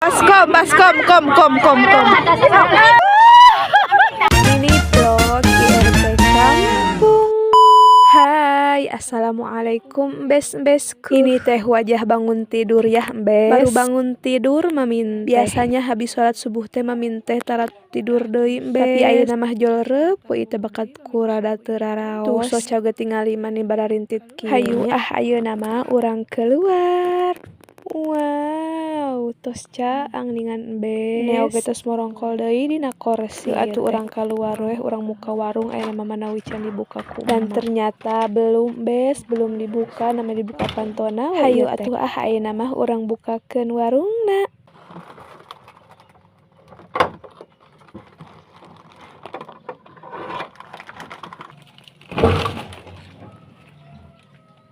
Baskom, baskom, kom, kom, kom, kom. Ini vlog IRT Kampung. Hai, assalamualaikum bes-besku. Ini teh wajah bangun tidur ya, bes. Baru bangun tidur mamin. Biasanya habis sholat subuh teh mamin teh tara tidur deui, bes. Tapi ayeuna mah jol reup we teh bakat ku rada teu raraos. Tuh soca ge tingali mani bararintit kieu. Hayu ah, ayeuna mah urang keluar. Wow, tos caang ningan bes. Neo ge tos morongkol deui dina korsi. Atuh urang kaluar weh, urang muka warung ayeuna mah manawi can dibuka ku. Dan ternyata belum, bes, belum dibuka, namanya dibuka pantona we. Hayu atuh ah, ayeuna mah urang bukakeun warungna.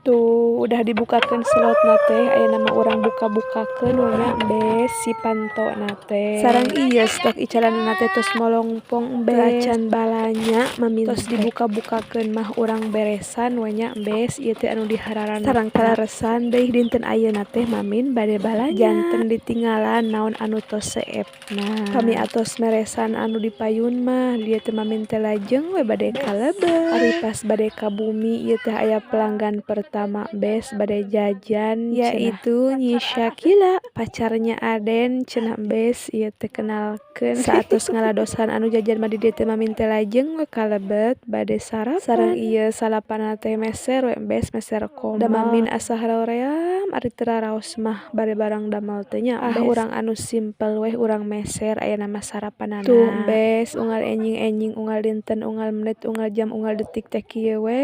Tuh, udah dibukakeun slotna teh, ayeuna mah urang buka-bukakeun we nya, bes, si pantona teh. Sareng ieu stok icalanna teh tos molongpong, bes. Acan balanya mamin tos dibuka-bukakeun mah urang beresan we nya, bes, ieu teh anu dihararan. Sareng kaleresan deui dinten ayeuna teh mamin bade balanja. Janten ditinggalan naon anu tos seepna. Kami atos meresan anu dipayun mah, dieu teh mamin teh lajeng we bade kalebet. Ari pas bade ka bumi ieu teh aya pelanggan pertama, bes, bade jajan, yaitu Nyi Syakila, pacarnya Aden cenah, bes, ieu teh kenalkeun. Saatos ngaladosan anu jajan mah di dieu teh mamin teh lajeng we kalebet bade sarapan. Sareng ieu salapanna teh meser we, bes, meser komal. Da mamin asa haroream ari teu raraos mah bade barang damel teh nya. Ah, urang anu simpel weh urang meser ayeuna mah sarapanana. Tuh bes, unggal enjing-enjing, unggal dinten, unggal menit, unggal jam, unggal detik teh kieu we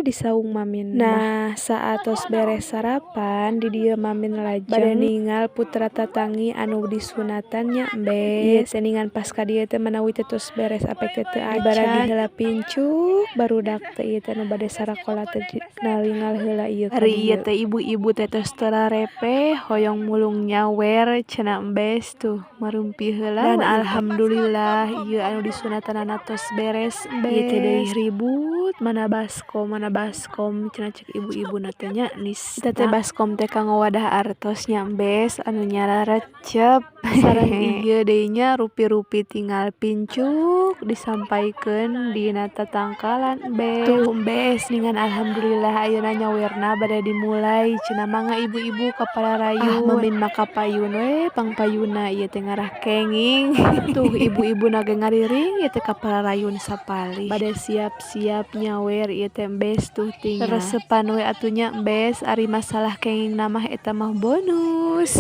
di saung mamin. Nah, saatos beres sarapan di dieu mamin lajeng bade ningal putra tatangi anu disunatan nya, bes. Ieu teh ningan pas ka dieu teh manawi teh tos beres apek teh teu acan. Dibaragi heula pincuk barudak teh, ieu teh anu bade sarakola teh nalingal heula ieu ka dieu. Ieu teh ibu-ibu teh tos tararepe hoyong mulung nyawer cenah, bes, tuh marumpi heula. Dan alhamdulillah ieu anu disunatanana tos beres, bes. Ieu teh deui ribut, mana baskom, mana baskom cenah cek ibu-ibu na teh nya nista. Eta teh baskom teh kanggo wadah artos nya, bes, anu nyararecep. Sareng ieu deui nya rupi-rupi tinggal pincuk disampaikeun dina tatangkalan, bes. Tuh bes, ningan alhamdulillah ayeuna nyawerna bade dimulai cenah, mangga ibu-ibu ka pararayun. Ah, mamin mah kapayun we, pangpayunna ieu teh ngarah kenging. Tuh ibu-ibuna ge ngariring ieu teh ka pararayun sapalih. Bade siap-siap nyawer ieu teh, bes, tuh tinggal. Resepan we atuh nya, bes, ari masalah kenging mah eta mah bonus.